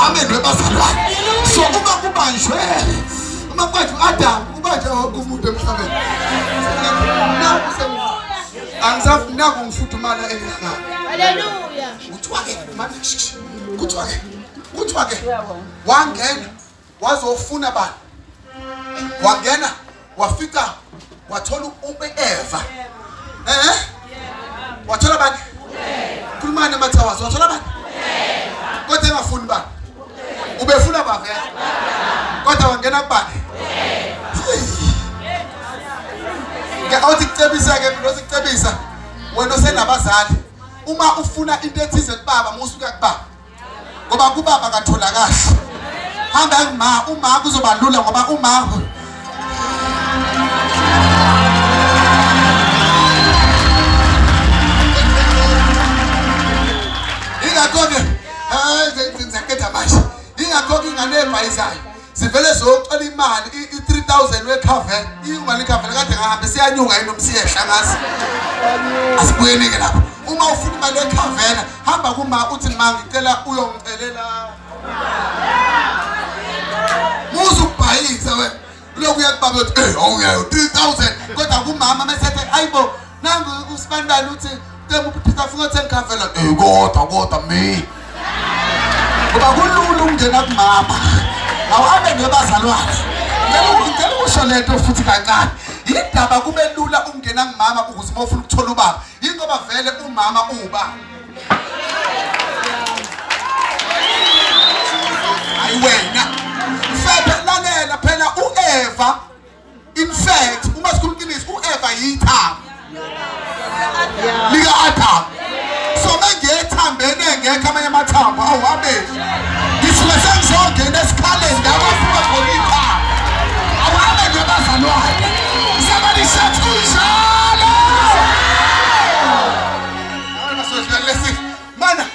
Amen webazalwane. So uma kubanjwe, uma kubanjwe u-Adam, kubanjwe wonke umuntu emhlabeni. Naku angisafuni naku ngifudumala elanga. Hallelujah. Kuthiwa ke manje, kuthiwa ke, kuthiwa ke wangena wazofuna bani? Wangena wafica wathola uEva. Eh? Wathola bani? Khulumani emathawazi, wathola bani? Kodwa engafuni bani? Ubefuna bani? Kodwa wangena kubani? Awuthi kucebisa ke mina, uthi wena osenabazali, uma ufuna into ethize kubaba, musuka kubaba, ngoba kubaba katholakali. Hamba kuma, uma kuzoba lula ngoba uma ingakho-ke ngizaqeda manje, ingakho-ke ingane ebhayizayo sivele ziyocela imali i-3000 wekhavela, imali ikhavela kade ngahambe siyanyuka yini noma siyehla ngazi. Asibuyeni-ke lapho. Uma ufuna imali yekhavela, hamba kuma uthi ma ngicela uyongicelela. Muze ukubhayisa wena, ulokhu uyakubaba uthi hey awuyayo 3000, kodwa kumama mesethe ayibo nangu usibanibani uthi temu uphitha funa uthenga ikhavela, eh kodwa kodwa me ngoba kulula ukungena kumama. Awuhambe nebazalwane, ngicela ukusho lento futhi kancane. Indaba kube lula ukungena kumama ukuze uma ufuna ukuthola ubaba, yingoba vele umama uba hayi wena mfephe. Lalela phela, uEva, in fact uma sikhuluma iqiniso, uEva yithambo lika Adam. So mengiyethambene engekho amanye amathambo awuhambe, ngisuke sengizongena esikhaleni la kwafika khona ithambo. Awuhambe nje bazalwane, somebody shout kunjalo. Mana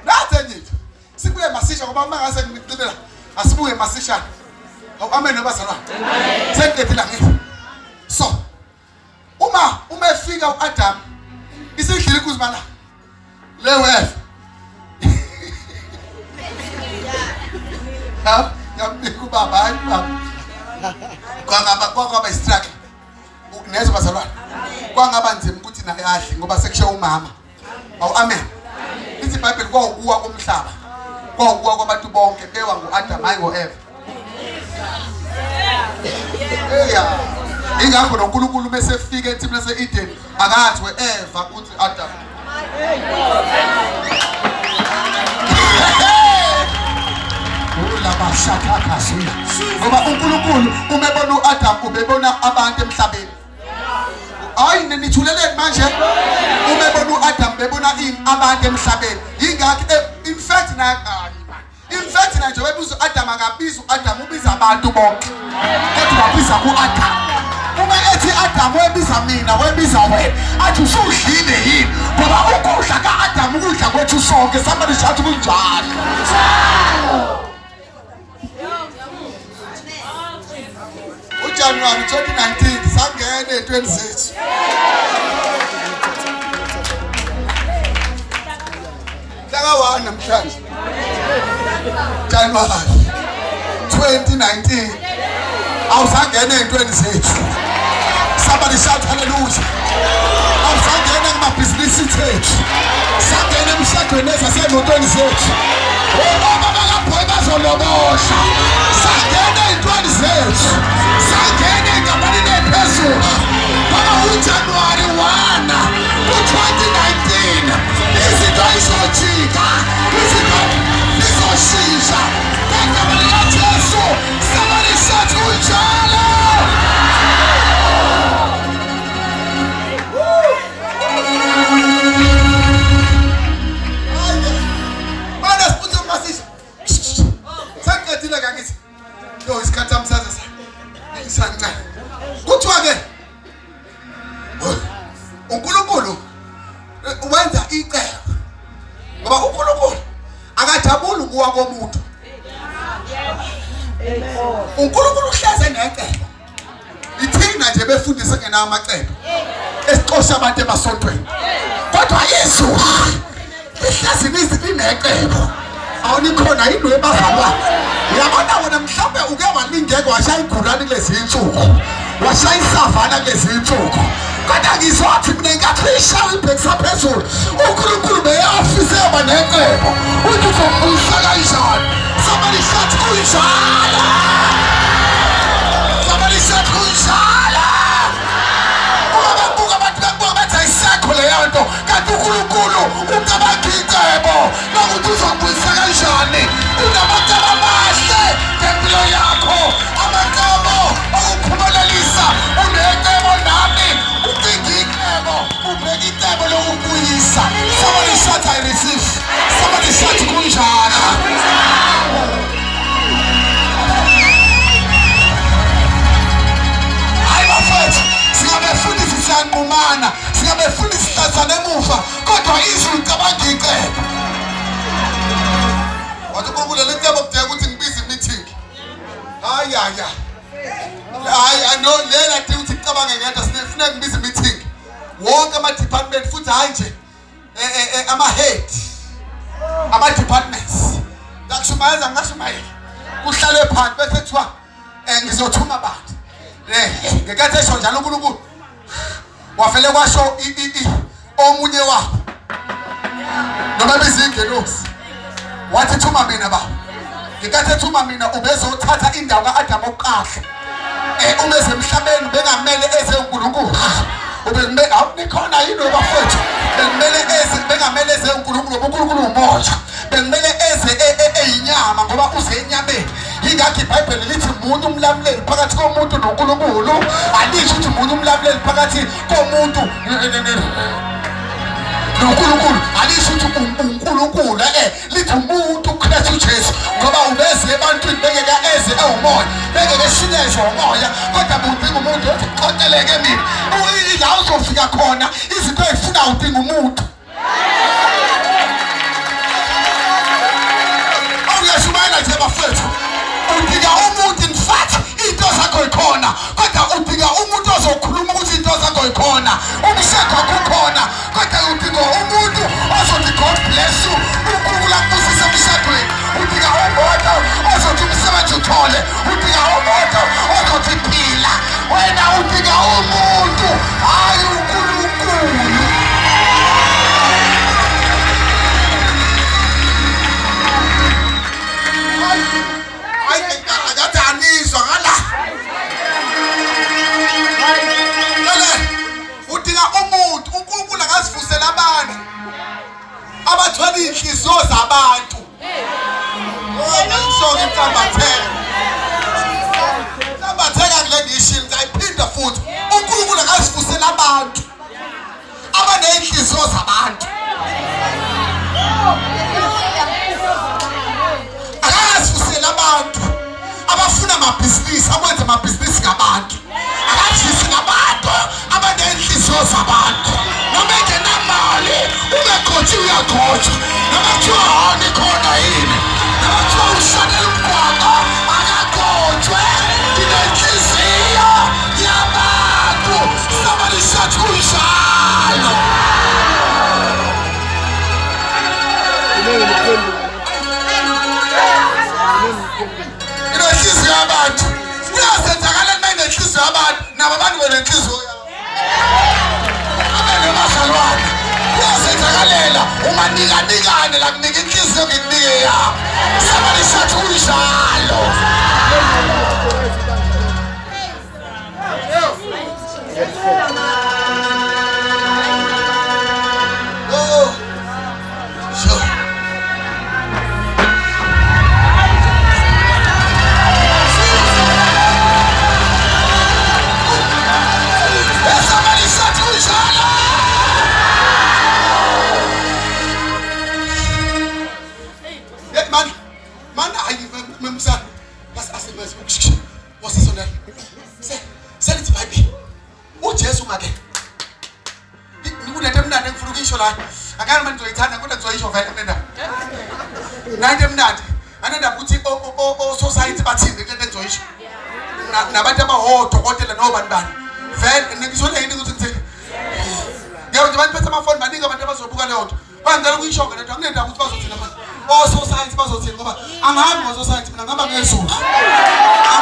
nathe ngithi sibuye masisha ngoba uma ngase ngicibela, asibuye masishane. Awu amen bazalwane, sengiqedile ngithi. So uma efika uAdam, isidlile inkuzi mana le wefa ha yambika ubaba, hayi baba, kwangaba istruggle nezwe bazalwane, kwangaba nzima ukuthi naye adle ngoba sekushe umama. Awu amen. Lithi iBhayibheli kwawukuwa komhlaba, kwawukuwa kwabantu bonke, bewa ngo-Adam hayi ngo-Eva. Eya, ingakho noNkulunkulu uma esefika ensimini yase-Eden akathi we-Eva, uthi Adam. Ngoba uNkulunkulu uma ebona u-Adam ubebona abantu emhlabeni. Hayi, nithuleleni manje. Uma ebona u-Adam bebona ini? Abantu emhlabeni. Yingakho in fact na in fact na nje bebuza u-Adam, akabiza u-Adam, ubiza abantu bonke, kodwa wabiza ku-Adam. Uma ethi Adam, webiza mina, webiza wena, athi usudlile yini, ngoba ukudla ka-Adam ukudla kwethu sonke. Somebody shout kunjalo. UJanuary 2019 sangena ey'ntweni zethu. Mhlaka 1 namhlanje January 2019, awusangena ey'ntweni zethu. Somebody shout hallelujah. Awusangena kumabhizinisi ethu, sangena emshadweni ezasemotweni zethu, obaba bakabhoyi bazolobosha. Sangena ey'ntweni zethu, sangena ey'nkampanini ey'phezulu. Baba, uJanuwari 1 ku-2019 izinto izojika, izinto zizoshintsha ngegama likaJesu. Somebody shout kunjalo. Mana siphuthe masisha. Sengiqedile kangithi. Yo, isikhathi sami saze sa. Ngisancane. Kuthiwa ke uNkulunkulu wenza icebo, ngoba uNkulunkulu akajabuli ukuwa komuntu. uNkulunkulu uhleze necebo. Ithina nje befundise ngenawo amacebo esixosha abantu emasontweni, kodwa izulu lihlezi linecebo. Awunikhona yini webazalwane? Uyabona wena mhlawumbe uke walingeka washaya igulane kulezi insuku. Washaya isavana kulezi insuku. Kodwa ngizothi mina inkathi uyishaya uyibhekisa phezulu. uNkulunkulu beye-ofisi yoba necebo. Uthi uzombuyisa kanjani? Somebody shout kunjalo. Somebody shout kunjalo. Uma bebuka abantu bekubuka bathi ayisekho leyo nto kanti uNkulunkulu ucabanga icebo lokuthi uzokubuyisa kanjani. Unamacebo amahle ngempilo yakho, amacebo okuphumelelisa. Unecebo nami, ucinga icebo, ubheka icebo lokubuyisa. Somebody shout I receive. Somebody shout kunjalo. Hayi bafethu, singabefundisi siyanqumana, singabefundisi sihlasana emuva, kodwa izwi licabanga icebo. Wathi uNkulunkulu leli cebo kudinga ukuthi ngibize i-meeting. Hayi hayi. Hayi no lela dinga ukuthi ngicabange ngedwa, sifuneka ngibize i-meeting. Wonke ama-department futhi hayi nje ama-head ama-departments ngakushumayeza ngingashumayela kuhlalwe phansi bese kuthiwa um ngizothuma abantu um ngenkathi esho njalo uNkulunkulu wavele kwasho omunye wabo noma bizingelosi wathi thuma mina baba ngenkathi ethuma mina ubezothatha indawo ka-Adamu oqala eh uma ezemhlabeni bengamele eze uNkulunkulu ubekumele awunikhona yini bafowethu bekumele eze bengamele eze uNkulunkulu ngoba uNkulunkulu umoya bekumele eze e, e, eyinyama ngoba uze enyameni yingakho iBhayibheli lithi umuntu umlamuleli phakathi komuntu noNkulunkulu alisho ukuthi umuntu umlamuleli phakathi komuntu noNkulunkulu alisho ukuthi uNkulunkulu eh lithi umuntu uKristu Jesu ngoba ubeze ebantwini bengeke eze ewumoya bengeke eshunyezwe umoya kodwa budinga umuntu othi qoteleke mina la uzofika khona izinto ezifuna udinga umuntu Awuyashumayela nje bafethu udinga umuntu in fact into zakho ikhona kodwa udinga umuntu ozokhuluma ukuthi into zakho ikhona umshado wakho ukhona kodwa udinga umuntu ozothi God bless you uNkulunkulu akubusise emshadweni udinga umuntu ozothi umsebenzi uthole udinga umuntu ozothi phila wena udinga umuntu hayi uNkulunkulu hayi ngathi anizwa ngala Udinga umuntu, uNkulunkulu akazivusela abantu abathwala iy'nhliziyo zabantu. Oh, ngisho intambatheka. Intambatheka kule ngiyishilo, ngayiphinda futhi. uNkulunkulu akazivusela abantu abaney'nhliziyo zabantu. Akazivusela abantu abafuna amabhizinisi, akwenza amabhizinisi ngabantu. Akajisi ngabantu abanenhliziyo zabantu noma engenamali ungagqotshi uyagqotshwa noma kuthiwa honi khona yini noma kuthiwa ushanela umgwaqo akagqotshwe nginenhliziyo yabantu somebody shout kunjalo. Inenhliziyo yabantu kuyazenzakala uma inenhliziyo yabantu nabo abantu benenhliziyo yabo abe nobazalwane kuyazenzakalela uma nikanikane la kunika inhliziyo ngikunike yami somebody shout kunjalo. Oh, sure. Somebody shout kunjalo. Hey man, man hayi memsa bas wasisondela. Se selithi iBhayibheli. uJesu ngake kunento emnandi engifuna ukuyisho la akani manje ngizoyithanda kodwa ngizoyisho vele kule ndaba nayinto emnandi anendaba ukuthi ososayensi bathini kule nto engizoyisho nabantu abahodokotela nobani bani vele ngizona yini ukuthi ngithini ngiyabo nje abantu phethe amafoni baningi abantu abazobuka leyo nto. Bangicela ukuyisho ke lento, akunendaba ukuthi bazothini abantu. Ososayensi bazothini ngoba angihambi ngososayensi mina ngihamba ngezulu.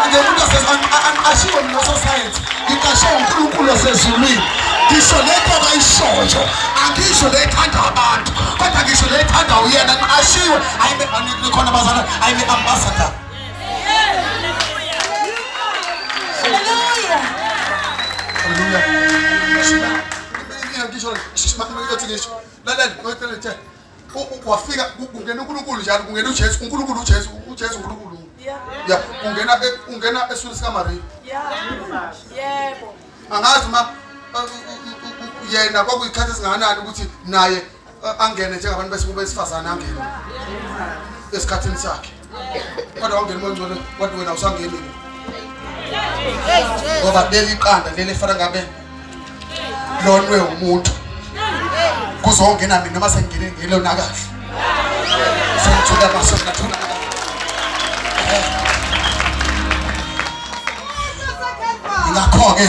Ngemuntu angiqashiwe mina ososayensi, ngiqashe uNkulunkulu osezulwini. Ngisho lento akayishoyo, angisho le ethanda abantu, kodwa ngisho le ethanda uyena ngiqashiwe. Ayime khona bazalwane, ayime ambassador. Hallelujah. Hallelujah. Ngisho ngisho lalela ngicela nje wafika kungena uNkulunkulu njalo kungena uJesu uNkulunkulu uJesu uJesu uNkulunkulu ya ungena ungena eswini sika Maria. Yebo. Angazi uma yena kwakuyikhathi esingakanani ukuthi naye angene njengabantu besifazane angene esikhathini sakhe kodwa wangena umoya ongcwele wathi wena usangeni ngoba leli qanda leli efana ngabe lonwe umuntu kuzongena mina noma sengingene ngelona kahle sengithula maso ngathula. Ingakho-ke